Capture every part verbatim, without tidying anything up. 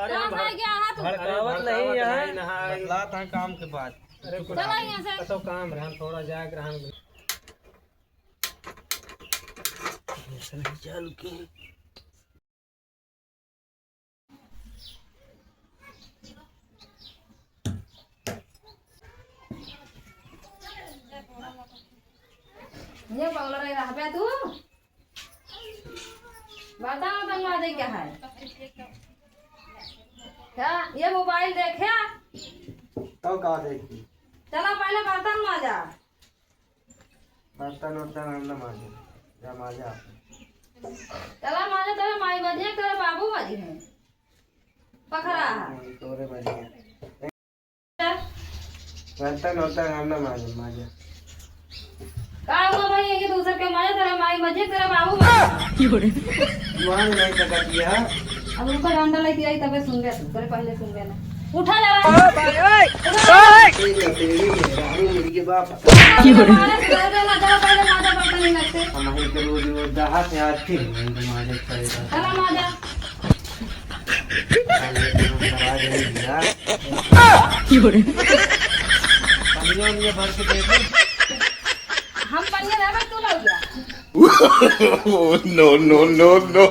अरे, कहाँ हम है, क्या है तू? भड़कावत नहीं है। बतलात है काम के बाद। अरे, चला यहाँ से। कतो काम रहे, हम थोड़ा जाए के रहे। चालू की। ये पगला रहे रहबे तू। बताओ तो मारे क्या है? क्या ये मोबाइल देखे? तो का देखी? चला पहले बर्तन माजा। बर्तन उर्तन हम ना माजे, जा माजा। चला माजा, तेरे माई बजिए, तेरे बाबू बजिए। पखरा। तोरे बजिए। बर्तन उर्तन हम ना माजे, माजा। का हुआ भाई, ये दूसर के माजा, तेरे माई बजिए, तेरे बाबू बजिए। मान नहीं सकत यह। अब उनका डंडा लेके आई, तबे सुनबे तू, तेरे पहले सुनबे ना। उठा जा रहा है। ओए, ओए, उठा। ओए। तेरी, तेरी, मेरा, अरे, मेरी के बाप। मारे, मारे, मारे, मारे, पहले माजा बर्तन नहीं लगते। हम ही के रोज, रोज दहा से आज फिर वही माजा पड़ेगा। चला माजा। अरे, तुम करा दे दिया। पनिया, उनिया भर के दे दे। हम पनिया ना भर, तू लो गया। Oh, no, no, no, no।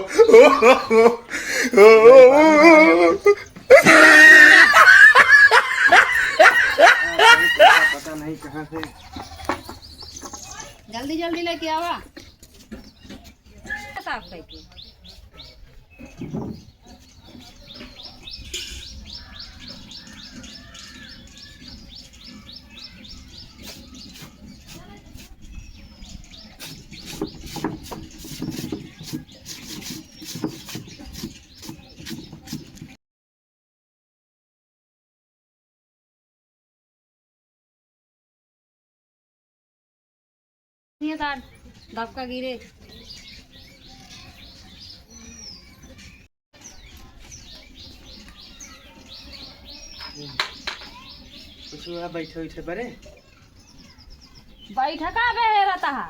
पता नहीं कहाँ से। जल्दी, जल्दी लेके आवा। साफ करके। ये तार दबका गिरे। कुछ हुआ, बैठे उठे परे। बैठा का बे रहता है?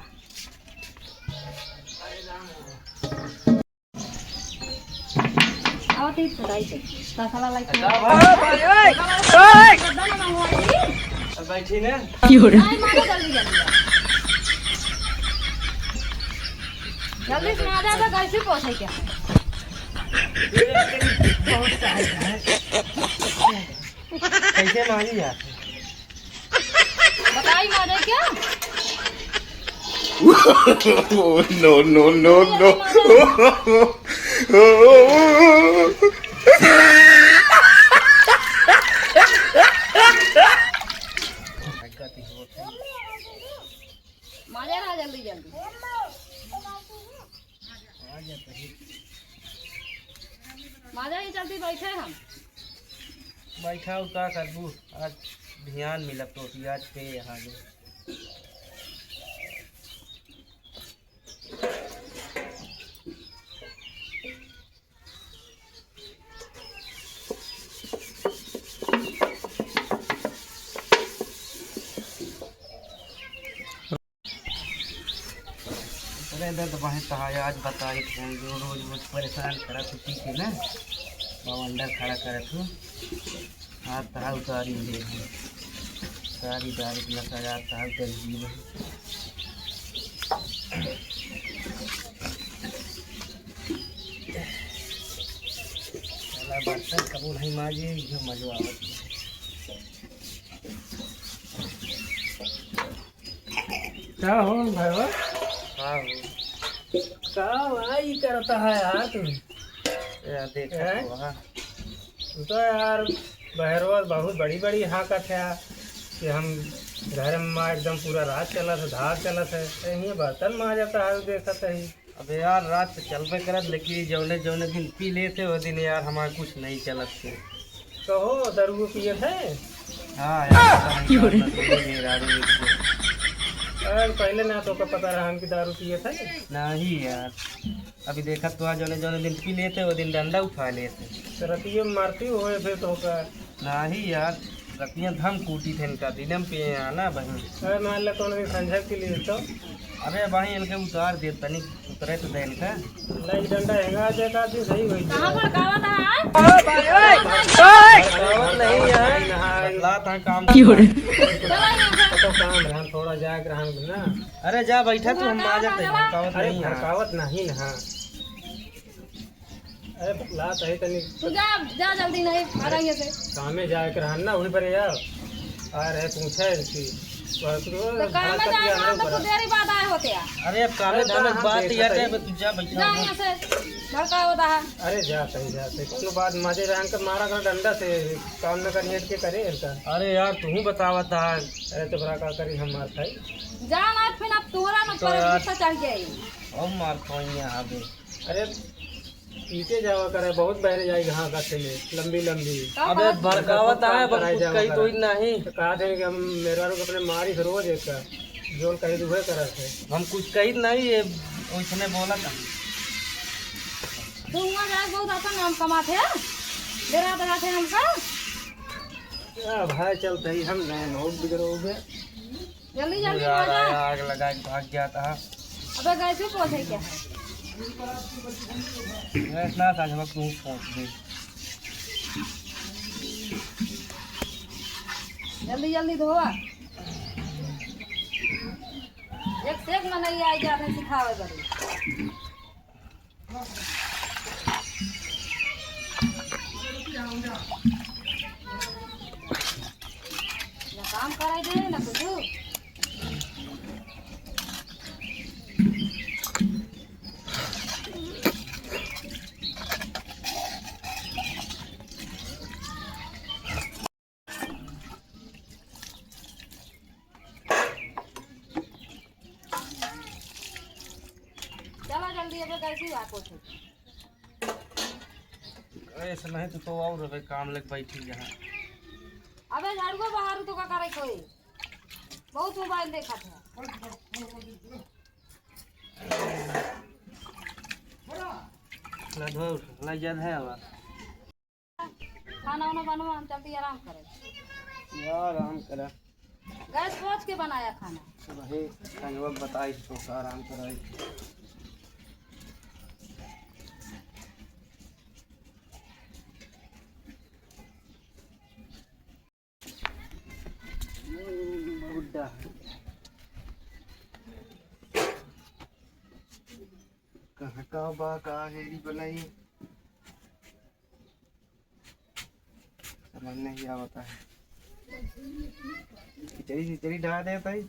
आवत ही फुटाई के। तसला लाइक। अच्छा, भाई, भाई, ओए, ओए। गद्दा ना मंगवाई। अब बैठी ना। क्यों रे? नहीं, मारो जल्दी, जल्दी। जल्दी से आ जा, तो घर से पहुंचे क्या? बहुत टाइट है। कैसे मारी यार? बताई मारे क्या? Oh, no, no, no, no। मारे रहा जल्दी जल्दी। माजा ही चलती बैठे हम। बैठा हो, का करबू? आज ध्यान मिला तो कि आज पे यहाँ गए। अरे दर्द बाहे तहा आज बताई थे, जो रोज रोज परेशान करत हो पी के ना, बवंडर खड़ा करत हो। आज तहा उतारी दे हम। सारी दारू के नशा आज तहा उतर गई है। साला बर्तन कबो नहीं माजे, ये मजो आवत है। का हो भैया? का हो? का भाई करता है यार तू? यार देखा हैं? तो हाँ। तू तो यार बहरवा बहुत बड़ी बड़ी हाँकत है कि हम घर में एकदम पूरा राज चलत है, धार चलत है, यही बर्तन माजत है, देखत है। अबे यार, राज तो चलबे करत, लेकिन जौने जौने दिन पी लेते, वो दिन यार हमार कुछ नहीं चलत फिर। कहो, दारू पियत है? हाँ यार, पता नहीं का नशे में मेहरारू मिल गए। अरे, पहले ना तो का पता रहा हमकी दारू पियत है। नहीं यार, अभी देखत तो आज जौने जौने दिन पी लेते, वो दिन डंडा उठा लेते। तो रतिये में मारती होए फिर तो का? नहीं यार, रतिया धम कूटी थे इनका, दिनम पिए आना बहिन। अरे मान ले कौन भी संझा के लिए तो। अरे भाई, इनके उतार दे, तनिक उतरे तो दे इनका। नहीं, डंडा हेंगा दे का भी सही होई। कहाँ पर गावा था, आय? ओ भाई, ओए, का काम की हो रे? चला यहाँ से। तो काम रहन, थोड़ा जाए के रहन ना। अरे जा बैठा तू, हम आ जाते हैं। भड़कावत अरे नहीं है। भड़कावत नहीं ना। अरे ला तही तनी। तू जा, जा जल्दी नहीं, आ रही है से। कामे जाए के रहन ना, वही पर यार। आ रहे पूछे इनकी। तो कामे जाए के रहन तो कुछ देरी बाद आए होते यार। अरे अब कामे धामे बात यार, तू जा बैठा। जा यहाँ से, भड़कावत है। अरे जा तही, जा तही। कोनो बात मजे रहन के मारा कर डंडा से। काम न करिए के करे इनका। अरे यार, तू ही बतावत है। अरे तो बड़ा का करी, हम मार खाई। जा ना, फिर अब तोहरा न तो पर यार गुस्सा चढ़ जाई। हम मार खाई यहाँ पे। अरे पीछे जावा करे, बहुत बहरे जाई घास गाछे में, लंबी लंबी। अबे भड़कावत है, बस कुछ कही तो ही नहीं। तो कहा थे कि हम मेहरारू के अपने मारी से रोज एक का जोन कही दुहे करत है। हम कुछ कही नहीं, ये उसने बोला था। तू हुआं जाए बहुत अपन नाम कमात है, डरा डरा थे हमका। आ, भाई चलते ही हम नए लोग बिगड़ोगे। जल्दी जल्दी बुझा रहा है, आग लगा के भाग गया था। अबे गैस भी पोछे क्या है? गैस ना था, जब तू पोछ दे। जल्दी जल्दी धोआ। एक से एक मनई आई जात है सिखावे बदे। ना काम कराई दे, ना कुछ। चला जल्दी, अबे कैसी बात होती। ऐसे नहीं तो, तो और अबे काम लेके बैठी यहाँ। अबे झाड़ुआ बाहर तो का करे कोई? बहुत मोबाइल देखा था। ला धोर, ला याद है अब। खाना वाना बनवा, हम चलती आराम करे। या आराम करा। गैस पोछ के बनाया खाना। वही संगवा बताई तो का आराम कराई। बुड्ढा। कहाँ का बा, का हेरी बनाई? समझ नहीं आवता है। खिचड़ी खिचड़ी डाल देता है,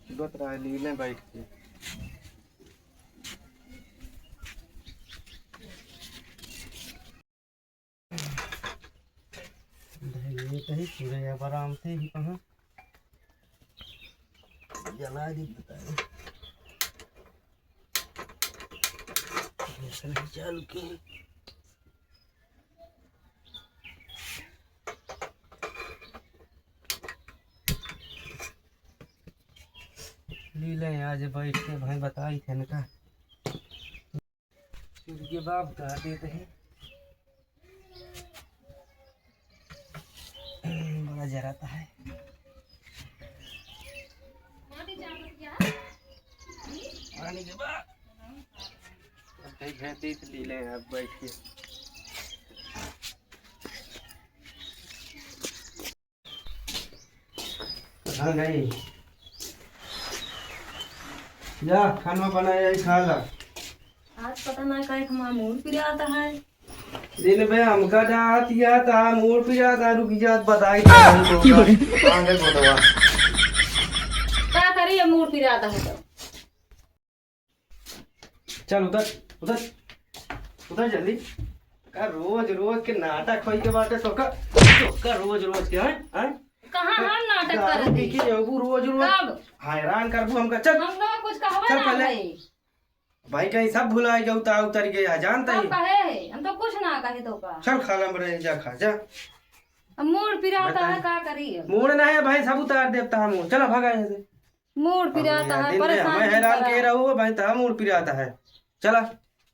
सुबह रहा लीले बैठ के। ये कहीं पूरे अब आराम से ही कहाँ जला दी बताए। ऐसा नहीं चालू की। लीले आज बैठ के भाई बताई थे इनका। सूर्य बाप का देते हैं। बड़ा जराता है। पानी के बाद। अब कहीं भैंस ही लीले हैं, अब बैठ के। हाँ गई। जा, खाना बनाया ही खा ला। आज पता ना काहे हमारा मूड पिरात है। दिन भर हमका डांट या ता मूड पिरात है, रुक जा, बताई तो हमको। आगे गोदवा। का करी, ये मूड पिरात है तो। चल उधर, उधर, उधर जल्दी। का रोज रोज के नाटक होई के बाटे तोका, तोका रोज रोज के, हैं? हैं? कहाँ हम नाटक दारू करत पी हई? के अबू रोज रोज कब? हैरान करबू हमका। चल। हम लोग कुछ कहबे चल ना पहले। हई। भाई कहीं सब भुला गए, उता उतर गए, जानता कब ही। कहे है? हम तो कुछ ना कहे तोका। चल खाला में रह जा, खा जा। अब मूड पिरात है, बता। का करी अब? मूड ना है भाई, सब उतार देता हम। चला भागा यहाँ से। मूड पिरात है, दिन में परेशान हमें जिन हैरान करा। के रहो भाई, तो मूड पिरात है। चला।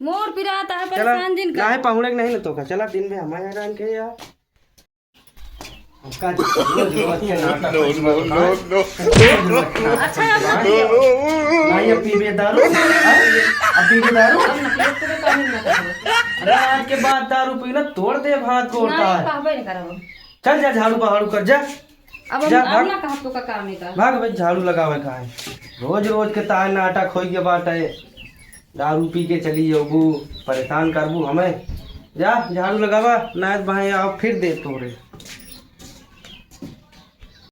मूड पिरात है, चला। परेशान जिन करा। ना है पहुड़े के नहीं ना तोका। चला, दिन में हमें हैरान के यार। हमका रोज रोज के नाटक। No, no, no, no। अच्छा, अब ना पियो। नहीं, अब पीबे दारू। अब पीबे दारू। अब ना पियो, तू कहीं ना करो। अरे आज के बाद दारू पीना तोड़ दे, हाथ गोड़ नहीं, का। कहबे नहीं करब। चल जा, झाड़ू पहाड़ू कर जा। अब हम, जा, अब भाग। ना कहब तो का काम है का? भाग भाई, झाड़ू लगावे का है। रोज रोज के ताय नाटक होई गया बाटे। दारू पी के चली जाबू, परेशान करबू हमें। जा, झाड़ू लगावा, ना तो भाई आओ फिर दे तोरे।